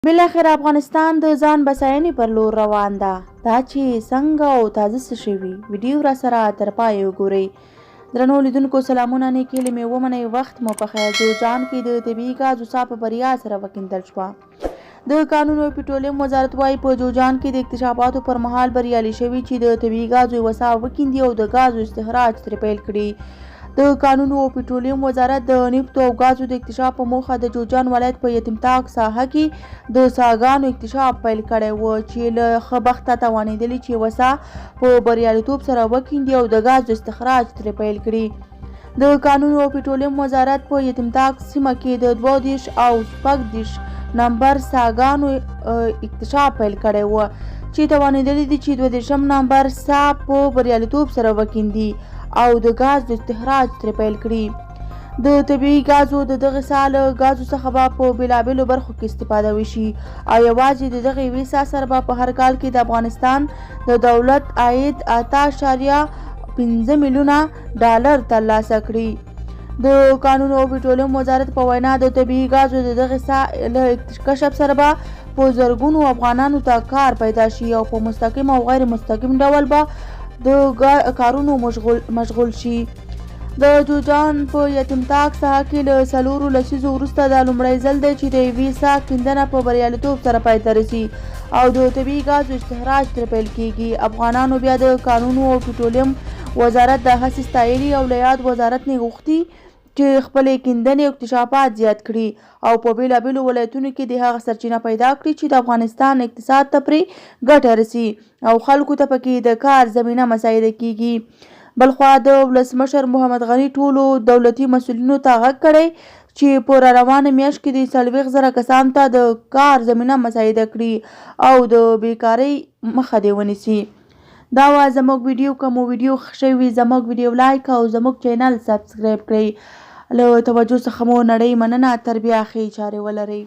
بالاخره افغانستان د ځان بساینې پر لور روان ده. دا چې څنګه او تازه څه شوي، ویډیو راسره تر پایه وګورئ. درنو لیدونکو سلامونه، نیکې هیلې مې ومنئ، وخت مو په خیر. جوزجان کې د طبیعي ګازو څاه په بریا سره وکیندل شوه. د کانونو او پټرولیم وزارت وايي، په جوزجان کې د اکتشافاتو پر مهال بریالي شوي چې د طبیعي ګازو یوه څاه وکیندي او د ګازو استخراج ترې پیل کړي. د کانونو او پټرولیم وزارت د نفتو او ګازو د اکتشاف په موخه د جوزجان ولایت په یتیم تاک ساحه کې د څاګانو اکتشاف پیل کړی و چې له ښه بخته توانېدلي چې یوه څاه په بریالیتوب سره وکیندي او د ګازو استخراج ترې پیل کړي. د کانونو او پټرولیم وزارت په یتیم تاک سیمه کې د 32 او 36 نمبر څاګانو اکتشاف پیل کړی و چې توانېدلي دي چې 32 نمبر څاه په بریالیتوب سره وکیندي او د ګاز د استخراج ترې پیل کړي. د طبیعي ګازو د دغې څاه له ګازو څخه به په بېلابېلو برخو کې استفاده وشي او یوازې د دغې یوې څاه سره به په هر کال کې د افغانستان د دولت عاید 8.5 میلیونه ډالر ترلاسه کړي. د کانونو او پټرولیم وزارت په وینا د طبیعي ګازو د دغې څاه له کشف سره به په زرګونو افغانانو ته کار پیدا شي او په مستقیم او غیر مستقیم ډول به د کارونو مشغول شي. د جوزجان په یتیم تاک ساحه کې له 4 لسیزو وروسته دا لومړی ځل دی چې د یوې څاه کیندنه په بریالیتوب سره پای ته رسي او د طبیعي ګازو استخراج ترې پیل کیږي. افغانانو بیا د کانونو او پټرولیم وزارت دا هڅې ستایلي او له یاد وزارت نه یې غوښتي چې خپلې کیندنې او اکتشافات زیات کړي او په بېلابېلو ولایتونو کې د هغه سرچینه پیدا کړي چې د افغانستان اقتصاد ته پرې ګټه رسي او خلکو ته پکې د کار زمینه مساعده کیږي. بلخوا د ولسمشر محمد غني ټولو دولتي مسؤلینو ته غږ کړی چې په راروانه میاشت کې د 40,000 کسانو ته د کار زمینه مساعده کړي او د بیکارۍ مخه دې ونیسي. دا وه زموږ ویډیو، که مو ویډیو ښه شوې وي زموږ ویډیو لایک او زموږ چینل سبسکرایب کړئ. له توجه څخه مو نړۍ مننه، تر بیا ښې چارې ولرئ.